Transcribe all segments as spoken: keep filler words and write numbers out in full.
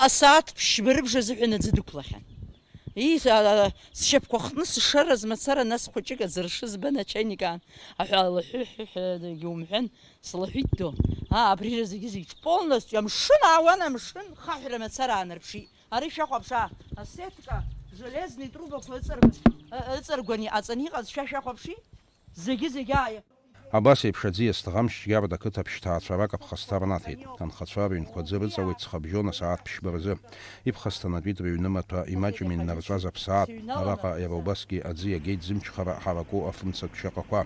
Асааҭ ԥшьба рыбжа азыҳәан аӡы дықәлахьан. Ии, а, а, сшьапқәа хтны сшараз мацара, нас хәыҷык аӡыршы збан ачаинник аан. Аҳәа алаҳәы-ҳәы-ҳәа умҳәан, слаҳәит ду. Аа, абрира зегьы-зегь полностью амшын аауан, амшын хаҳәра мацара аанарԥшит. Ари шәахәаԥш, аа, асетка, железный трубақәа ыҵаргәан, ы-, ыҵаргәан иҟаҵаны иҟаз шәа шәахәаԥши? Зегьы-зегьы ааи. Абас еиԥш аӡиас ҭӷамшьцәгьарада ақыҭа ԥшьҭаацәарак аԥхасҭа рнаҭеит. Анхацәа рыҩнқәа аӡы рыҵалеит ҵхыбжьон асааҭ ԥшьба рзы. Иԥхасҭанатәит рыҩнымаҭәа имаҷым иннарҵәаз аԥсаатә. Араҟа иара убасгьы аӡы иагеит зымчхара ҳараку афымцатә шьаҟақәа.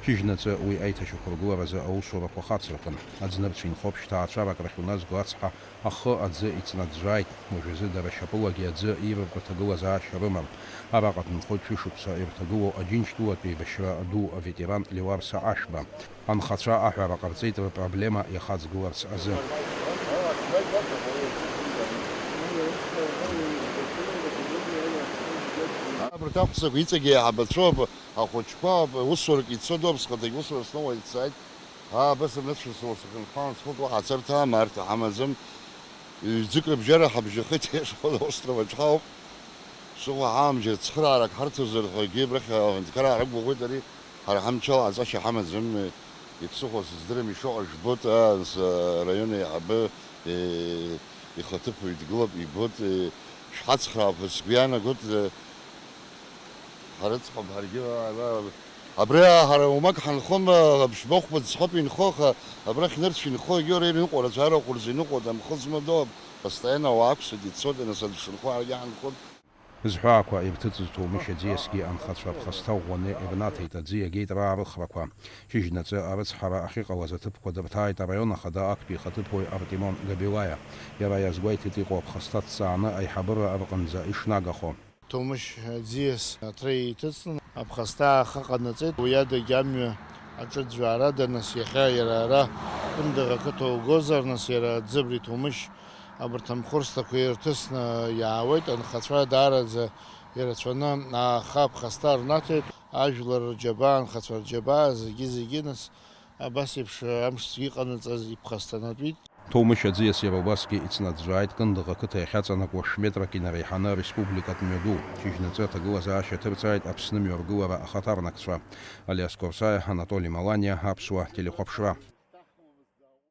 Шьыжьнаҵы уи аиҭашьақәыргыларазы аусурақәа хацыркын. Аӡнырцә инхо ԥшьҭаацәарак рахь уназго ацҳа, ахы аӡы иҵнаӡәӡәааит, уажәазы дара шьапылагьы аӡы иирыртә аҭагылазаашьа рымам. Араҟа дынхоит шәышықәса ирҭагылоу Аџьынџьтәылатә еибашьра ду аветеран Леуарса Ашәба. Анхацәа аҳәара ҟарҵеит рпроблема иахаҵгыларц азы. Абарҭ аҳәсақәа иҵегьы еиҳабацәоуп, ахәыҷқәа, усурак ицо дууп, схаҭагь усура сныҟәеит, сааит. Аа, абас анысшьа сылсахьынҳалан схәык уаҳа ацарҭа амарҭа ҳамаӡам. Ҩ-ӡык рыбжьара ҳабжьахеит, иашахәала аусҭра аҿы ҳауп. Ԥсыхәа ҳаамжьа цхыраарак ҳарҭозар ҳәагьы абрахь аҳәынҭқараа рақәгәыӷуеит ари, ҳара ҳамчала аҵашьа ҳамаӡам, иԥсыхәа сыздырам, ишыҟоу жәбоит, аа, нас, араион еиҳабы, е, ихаҭыԥуаҩ дгылоуп, ибоит, е, шәҳацхраап ҳәа сгәы иаанагоит, е, ҳарыцҳауп ҳаргьы, аа, Абри ҳара уамак ҳанхом, ԥшьба хәба ӡхоуп инхо, аха абрахь нырцә инхо, егьи уара ирныҟәо рацәа арахә рзы иныҟәоит, амхы змадоу, постоянно ауаа ақәсуеит, ицоит, нас аӡә шынхо ҳаргьы ҳанхоит. Зҳәаақәа ирҭыҵыз Ҭоумышь аӡиасгьы анхацәа аԥхасҭа ӷәӷәаны ирнаҭеит, аӡы иагеит раарыхрақәа. Шьыжьнаҵы арыцҳара ахьыҟалаз аҭыԥқәа дырҭааит араион ахада актәи ихаҭыԥуаҩ Артемон Габилаиа. Иара иазгәеиҭеит иҟоу аԥхасҭа дҵааны аиҳабыра рҟынӡа ишнагахо. Ҭоумышь аӡиас аҭра иҭыҵны, аԥхасҭа ааха ҟанаҵеит, уи адагь амҩа аҿыӡәӡәаарада, нас иахьа иара ара Кындыӷ ақыҭа угозар, нас иара аӡы абри Ҭоумышь абарҭ амхәырсҭақәа ирҭысны иаауеит, анхацәа даараӡа ирацәаны ааха аԥхасҭа рнаҭеит, ажәлар рџьабаа, анхацәа рџьабаа, зегьы-зегьы, нас абас еиԥш амш зегьы иҟанаҵаз иԥхасҭанатәит. Ҭоумышь аӡиас иара убасгьы ицнаӡәӡәааит Кындыӷ ақыҭа иахьаҵанакуа шә-метрак инареиҳаны ареспубликатә мҩаду. Шьыжьнаҵы аҭагылазаашьа ҭырҵааит Аԥсны мҩаргылара ахаҭарнакцәа. Алиас Корсаиа, Анатоли Маланиа, Аԥсуа телехәаԥшра.